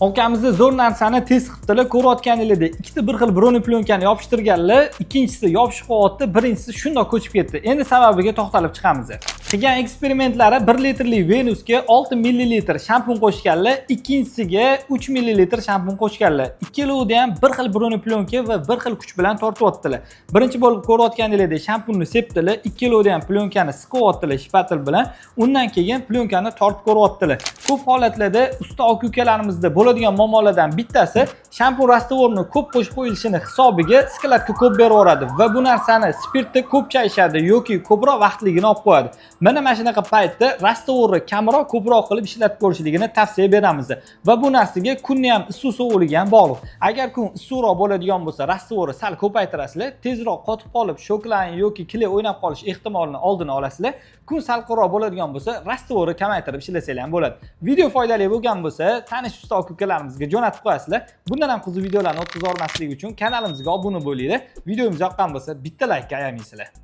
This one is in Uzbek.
Akamizni zo'r narsani test qilibdilar. Ko'rayotganinglardek, ikkita bir xil бронеплёнка ni yopishtirganlar, ikkinchisi yopishib qolyapti, birinchisi shundoq ko'chib ketdi. Endi sababiga to'xtalib chiqamiz. Qilgan eksperimentlari: 1 litrli Venusga 6 millilitr shampun qo'shganlar, ikkinchisiga 3 millilitr shampun qo'shganlar. Ikkalovida ham bir xil бронеплёнка va bir xil kuch bilan tortyaptilar. Birinchi bo'lib, ko'rayotganinglardek, shampunni sepdilar, ikkalovida ham plyonкani siqyaptilar shpatel bilan. Undan keyin plyonkani tortib ko'ryaptilar. Ko'p holatlarda usta aka ukalarimizda bo'ladigan muammolardan bittasi shampun раствор ni ko'p qo'shib qo'yilishini hisobiga складка ko'p beraveradi va bu narsani spirtda ko'p chayishadi yoki ko'proq vaqtligini olib qo'yadi. Mana shunaqa paytda раствор ni kamroq, ko'proq qilib ishlatib ko'rishligini tavsiya beramiz va bu narsaga kunni ham issiq sovuqligi ham bog'liq. Agar kun issiqroq bo'ladigan bo'lsa, раствор ni sal ko'paytirasizlar, tezroq qotib qolib, шоклайн yoki клей o'ynab qolish ehtimolini oldini olasizlar. Kun salqinroq bo'ladigan bo'lsa, раствор ni kamaytirib ishlasanglar ham bo'ladi. Video foydali bo'lgan bo'lsa, tanish usta aka ukalarimizga jo'natib qo'yasizlar. Bundan ham qiziq videolarni o'tkazib yubormaslik uchun kanalimizga obuna bo'linglar. Videomiz yoqqan bo'lsa, bitta layk ayamaysizlar.